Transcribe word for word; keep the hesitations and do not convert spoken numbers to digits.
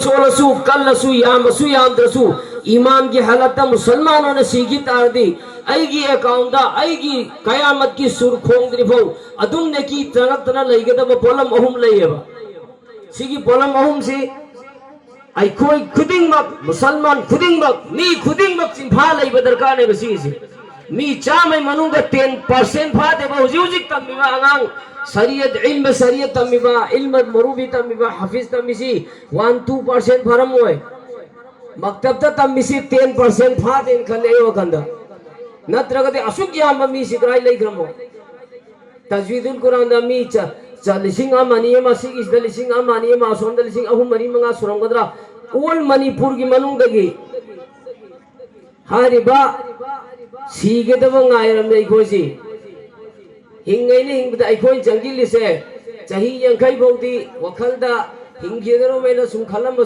ꯁꯣꯜꯂꯁꯨ, ꯀꯜꯂꯁꯨ, ꯌꯥꯝꯃꯁꯨ ꯌꯥꯝꯗ꯭ꯔꯁꯨ, ꯏꯃꯥꯟꯒꯤ ꯍꯥꯂꯠꯇ ꯃꯨꯁꯜꯃꯥꯟ ꯑꯣꯏꯅ ꯁꯤꯈꯤ ꯇꯥꯔꯗꯤ, ꯑꯩꯒꯤ ꯑꯦꯀꯥꯎꯟꯗ ꯑꯩꯒꯤ ꯀꯌꯥꯃꯠꯀꯤ ꯁꯨꯔ ꯈꯣꯡꯗ꯭ꯔꯤꯐꯥꯎ ꯑꯗꯨꯝ ꯅꯦꯀꯤ ꯆꯪꯉꯛꯇꯅ ꯂꯩꯒꯗꯕ ꯄꯣꯠꯂꯝ ꯑꯍꯨꯝ ꯂꯩꯌꯦꯕ꯫ ꯁꯤꯒꯤ ꯄꯣꯠꯂꯝ ꯑꯍꯨꯝꯁꯤ ꯑꯩꯈꯣꯏ ꯈꯨꯗꯤꯡꯃꯛ, ꯃꯨꯁꯜꯃꯥꯟ ꯈꯨꯗꯤꯡꯃꯛ, ꯃꯤ ꯈꯨꯗꯤꯡꯃꯛ ꯆꯤꯟꯐꯥ ꯂꯩꯕ ꯗꯔꯀꯥꯔꯅꯦꯕ ꯁꯤꯒꯤꯁꯤ꯫ ꯃꯤ ꯆꯥꯝꯃꯩ ꯃꯅꯨꯡꯗ ten percent ꯐꯥꯗꯦꯕ ꯍꯧꯖꯤꯛ ꯍꯧꯖꯤꯛ ꯇꯝꯃꯤꯕ ꯑꯉꯥꯡ, ꯁꯔꯤꯌꯠ, ꯏꯜꯃ ꯁꯔꯤꯌꯠ ꯇꯝꯃꯤꯕ, ꯏꯜꯃ ꯃꯔꯨꯕꯤ ꯇꯝꯃꯤꯕ, ꯍꯥꯐꯤꯖ ꯇꯝꯃꯤꯁꯤ one two percent ꯐꯥꯔꯝꯃꯣꯏ꯫ ꯃꯛꯇꯕꯇ ꯇꯝꯃꯤꯁꯤ ten percent ꯐꯥꯗꯦꯅ ꯈꯜꯂꯦ ꯑꯩ ꯋꯥꯈꯜꯗ꯫ ꯅꯠꯇ꯭ꯔꯒꯗꯤ ꯑꯁꯨꯛ ꯌꯥꯝꯕ ꯃꯤꯁꯤ ꯀꯗꯥꯏ ꯂꯩꯈ꯭ꯔꯃꯣ? ꯇꯖꯋꯤꯗꯨꯜ ꯀꯨꯔꯥꯟꯗ ꯃꯤ ꯆ-, ꯆ-, ꯂꯤꯁꯤꯡ ꯑꯃ ꯑꯅꯤ ꯑꯃ, ꯁꯤꯒꯤꯁꯤꯗ ꯂꯤꯁꯤꯡ ꯑꯃ ꯑꯅꯤ ꯑꯃ, ꯑꯁꯣꯝꯗ ꯂꯤꯁꯤꯡ ꯑꯍꯨꯝ ꯃꯔꯤ ꯃꯉꯥ ꯁꯨꯔꯝꯒꯗ꯭ꯔꯥ? ꯑꯣꯜ ꯃꯅꯤꯄꯨꯔꯒꯤ ꯃꯅꯨꯡꯗꯒꯤ ꯍꯥꯏꯔꯤꯕ ꯁꯤꯒꯗꯕ ꯉꯥꯏꯔꯝꯂꯦ ꯑꯩꯈꯣꯏꯁꯤ꯫ ꯍꯤꯡꯉꯩꯅ ꯍꯤꯡꯕꯗ ꯑꯩꯈꯣꯏ ꯆꯪꯁꯤꯜꯂꯤꯁꯦ ꯆꯍꯤ ꯌꯥꯡꯈꯩ ꯐꯥꯎꯗꯤ ꯋꯥꯈꯜꯗ ꯍꯤꯡꯈꯤꯒꯗꯧꯔꯝꯃꯦꯅ ꯁꯨꯝ ꯈꯜꯂꯝꯕ